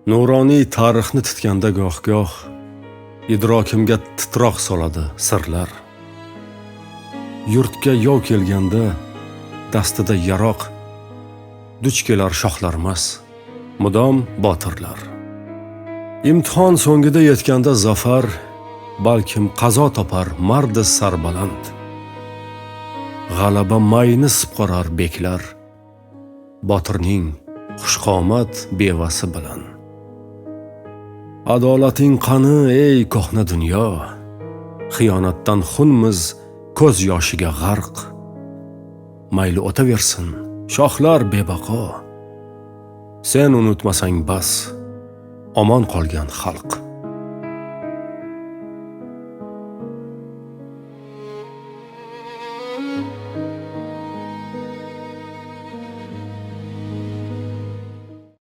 Nuroniy tarixni titganda goh-goh idrokimga titroq soladi sirlar. Yurtga yov kelganda dastida yaroq duch kelar shohlarmas, mudom botirlar. Imtihon so'ngida yetganda zafar, balkim qazo topar mardi sarbaland. G'alaba mayni sipqorar beklar, botirning xushqomat bevasi bilan. Adolating qani, ey ko'hna dunyo? Xiyonatdan xunmiz ko'z yoshiga g'arq. Mayli o'taversin shohlar bebaqo. Sen unutmasang bas, omon qolgan xalq.